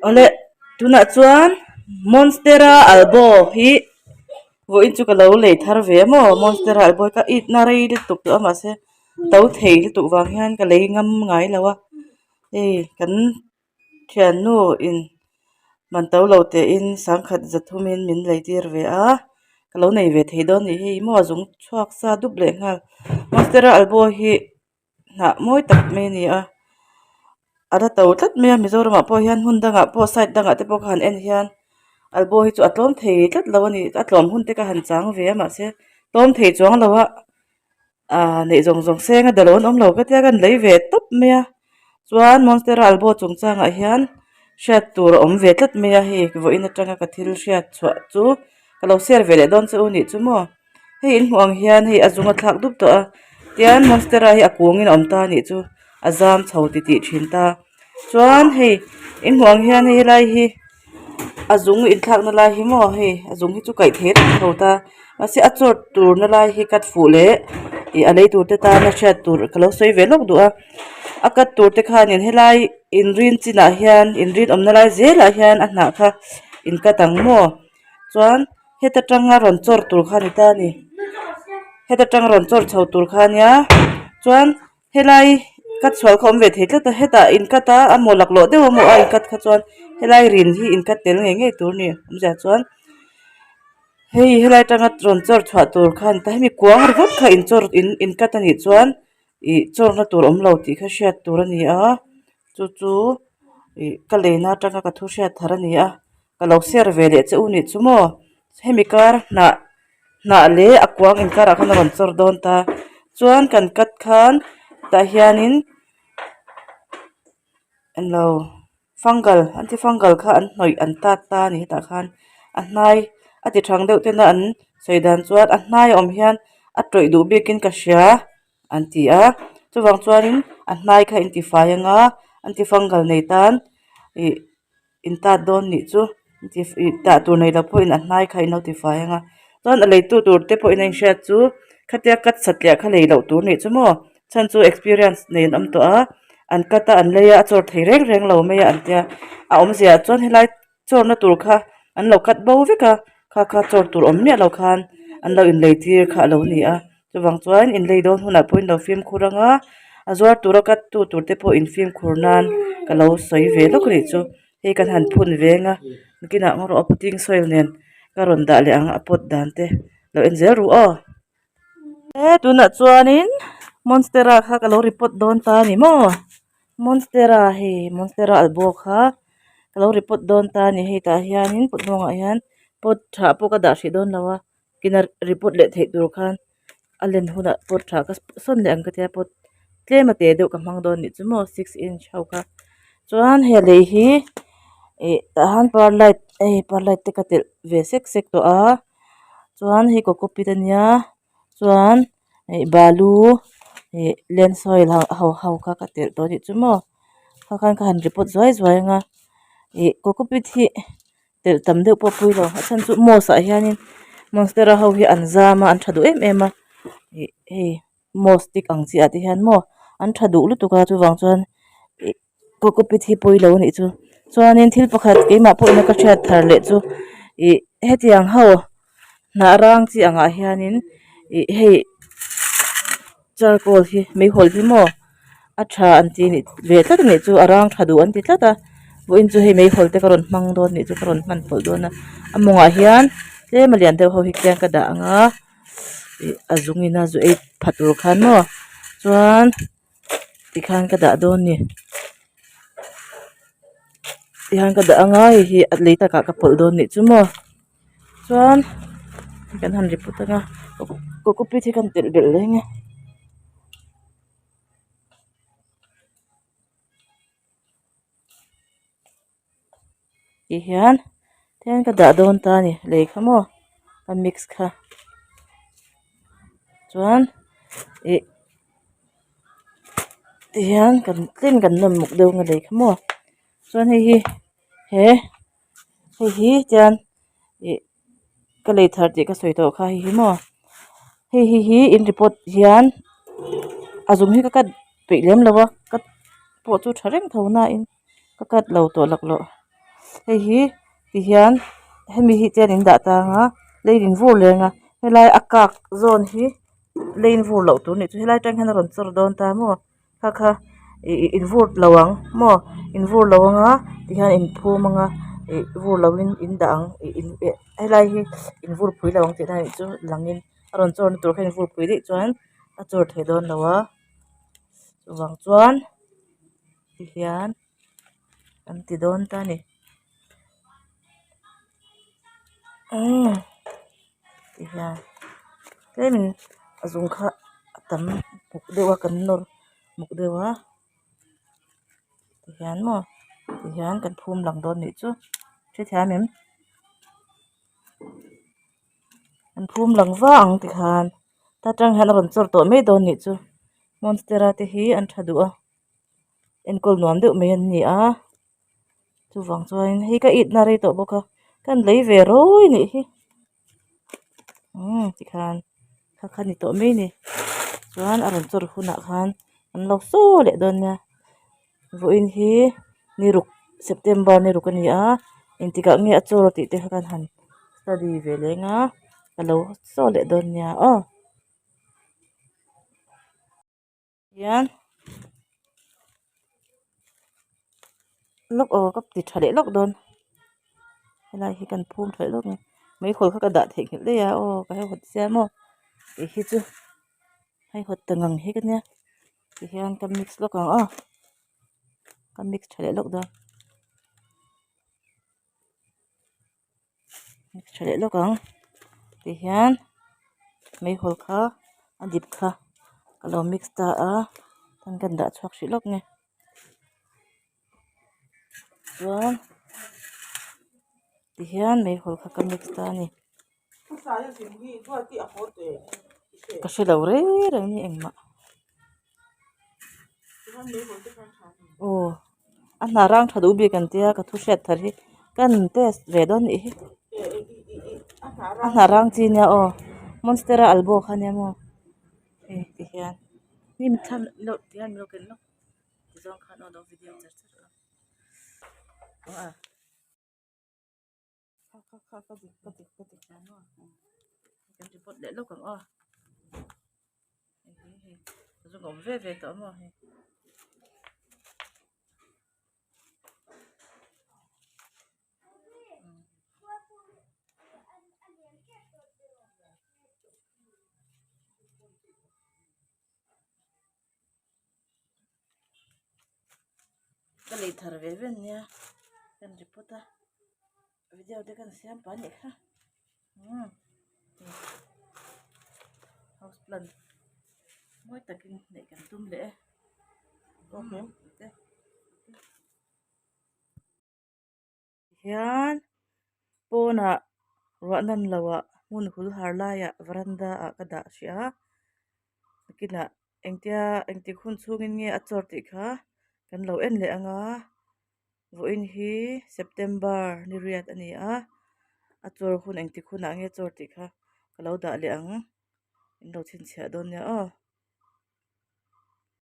Awle tunah chuan monstera albo hi vawiin chu ka lo lei thar ve a maw monstera albo hi ka it na rei lutuk tawh a mahse to thei lutuk vang hian ka lei ngam ngai lo a hei kan thiannu in man to lo teh in sangkhat zathum in min lei tir ve a ka lo nei ve thei dawn a nih hi maw a zung chhuak sa dup leh nghal monstera albo hi. Hnah mawi tak mai a ni a a la to tlat mai a mizoramah pawh hian hmun dangah pawh side dangah te pawh ka han en hian albo hi chu a tlawm thei tlat lo a ni a tlawm hun te ka han chang ve a mahse tlawm thei chuang lo a ahh neih zawng zawng seng a dalo an awm lo ka tia ka han lei ve tawp mai a chuan monstera albo chungchangah hian hriat tur a awm ve tlat mai a hei vawiin atanga ka thil hriat chhuah chu ka lo share ve leh dawn che u nih chu maw. Hei in hmuh ang hian hei a zung a thlak dup tawh a tian monstera hi a kungin a awm ta anih chu a zam chho titih thin ta chuan hei in hmuh ang hian hei helai hi a zung inthlak na lai hi maw hei a zung hi chu kaih theih reng tho ta mahse a chawt tur na lai hi cut fuh leh ih a lei tur te tana hriat tur ka lo sawi ve lawk duh a a cut tur te khanin helai inrin chinah hian inrin awmna lai zelah hian a hnah kha in cut ang maw chuan. Heta tanga rawn chawr tur kha a ni ta a ni heta tanga rawn chawr chho tur kha a nia chuan helai cut sual kha a awm ve thei tlat a hetah in cut a a maw laklawh deuh a maw a in cut kha chuan helai rin hi in cut tel ngei ngei tur a ni awmzia chuan hei helai atanga rawn chawr chhuah tur kha a ni ta hemi kuang ringawt kha in chawr in in cut a nih chuan ih chawrna tur awm lo tih kha hriat tur a ni a chu chu ih ka leina atanga ka thu hriat thar a ni a. Ka lo share ve leh che u nih chu maw hemi kar hnah hnah leh a kuang inkarah khan a rawn chawr dawn ta chuan kan cut khan tah hianin englo fungal anti fungal kha an hnawih an tat ta a ni hetah khan a hnai a ti thang deuh tena an sawi dan chuan a hnai a awm hian a tawih duh bikin ka hria an ti a chuvang chuanin a hnai kha intifai anga anti fungal nei tan ih. In tat dawn nih chu ih tah tur nei lo pawhin a hnai kha in lo tifai ang a chuan a leitu tur te pawhin a inhriat chu khatia cut satliah kha lei loh tur nih chu maw chhan chu experience nei an awm tawh a an cut a an lei a a chawr thei reng reng lo mai a an tia a awmzia ah chuan helai chawrna tur kha an lo cut bo vek a kha kha chawr tur awm miah lo khan an lo inlei tir kha a lo ni a chuvang chuan inlei dawn hunah pawhin lo fimkhur ang a a zuar tura cut tu tur te pawh in fimkhur nan ka lo sawi ve lawk anih chu hei kan han phun veng a nakinah ngaw rawh a potting soil nen ka rawn dah leh ang a pot dan te lo en zel ru aw he tunah chuanin monstera kha ka lo report dawn ta a ni maw monstera hei monstera albo kha ka lo report dawn ta a ni hei tah hianin pot hnungah hian pot tha pawh ka dah hrih dawn lo a. Kina report leh theih tur khan a len hunah pot tha ka sawn leh ang ka tia pot tlem a te deuh ka hmang dawn nih chu maw six inch ho kha chuan hei lei hi ih tah han perlite hei perlite te ka telh ve sek sek tawh a chuan hei cocopeat ania chuan ih balu ih land soil ho ho kha ka telh tawh anih chu maw kha khan ka han report zuai zuai anga ih cocopeat hi. Telh tam deuh pawh pui lo a chhan chu moss ah hianin monstera ho hi an zam a an tha duh em em a ih hei moss stick ang chi ah te hian maw an tha duh lutuk a chuvang chuan ih cocopeat hi pawi lo a nih chu chuanin thil pakhat keimah pawhin a ka hriat thar leh chu ih hetiang ho hnah rang chi angah hianin ih hei charcoal hi meihawl hi maw a tha an ti nih ve tlat a nih chu a rang tha duh an ti tlat a vawiin chu hei meihawl te ka rawn hmang dawn nih chu ka rawn hman pawlh dawn a a mawngah hian tlem a lian deuh ho hi khian ka dah ang a ih a zung in a zu ei pha tur khan maw chuan tikhan ka dah dawn a ni tihian ka dah ang a hei hi a lei takah ka pawlh dawn nih chu maw. Chuan kan han report anga cocopeat hi kan telh belh leh ang e. Ti hian tihian ka dah dawn ta a ni lei kha maw ka mix kha chuan ih tihian kan tlem kan nawm muk deuh ang a lei kha maw chuan hei hi he. Hei hi chuan ih ka lei thar tih ka sawi tawh kha hei hi maw hei hi hi in report hian a zum hi ka cut peih lem lo a cut pawh chu tha reng tho na in. Ka cut lo tawh laklawh hei hi ti hian hemi hi chuan in dah tang a lei in vur leng a helai a kak zawn hi lei in vur loh tur a nih chu helai atang hian a rawn chawr dawn ta maw kha kha ih in vur lo ang maw in vur lo anga tihian in phum anga ih vur lo in in dah ang ih in helai hi in vur phui lo ang tih na nih chu langin a rawn chawr na tur kha in vur phui daih chuan a chawr thei dawn lo a chuvang chuan tihian an ti dawn ta a ni umm tihian tlemin a zung kha a tam muk deuh a kan nawr muk deuh a tihian maw tihian kan phum lang dawn nih chu hrethiam em an phum lang vang ang tikhan ta tang hian a rawn chawr tawh mai dawn nih chu monstera te hi an tha duh a. Enkawl nuam deuh mai an ni a chuvang chuanin hei ka it na rei tawh bawk a ka han lei ve rawi a nih hi umm tikhan kha kha ni tawh mai a ni chuan a rawn chawr hunah khan an lo saw leh dawn nia vawiin hi ni ruk september ni ruk a ni a engtikah nge a chawr tih te kha kan han study ve leng a ka lo saw leh dawn nia aw. Hian lawk aw ka ti tha leh lawk dawn helai hi kan phum tha leh lawk a ni meihawl kha ka dah theih nghilh daih a aw ka haihawt sia maw tih hi chu haihawt ta ngang hi ka nia tihian ka mix lawk ang aw ka mix tha leh lawk dawn. Tha leh lawk ang tihian meihawl kha a dip kha ka lo mix ta a chuan kan dah chhuak hrih lawk nge chuan tihian meihawl kha ka mix ta a ni ka hre lo reng reng ni engmah. Aw a hna rang tha duh bik an tia ka thu hriat thar hi ka han test ve dawn nih hi a hna rang chi nia aw monstera albo kha nia maw hei ti hian hnim thlam loh ti hian min lo ken lawk ti zawng khan aw lo video char char a. Kha kha kha ka dik ka dik ka dik dan maw kan report leh lawk ang aw hei hi hei zung awm ve ve tawh maw hei. Ka lei thar ve ve ania kan report a video te kan siam pah anih kha umm house plant mawi takin neih kan tum leh e hian pawnah ruah nan loh ah hmun hul har laiah veranda ah ka dah hrih a nakinah engtia engtik hun chhungin nge a chawr tih kha kan lo en leh ang a vawiin hi september ni riat a ni a a chawr hun engtik hunah nge chawr tih kha ka lo dah leh ang in lo chhinchhiah dawn nia aw.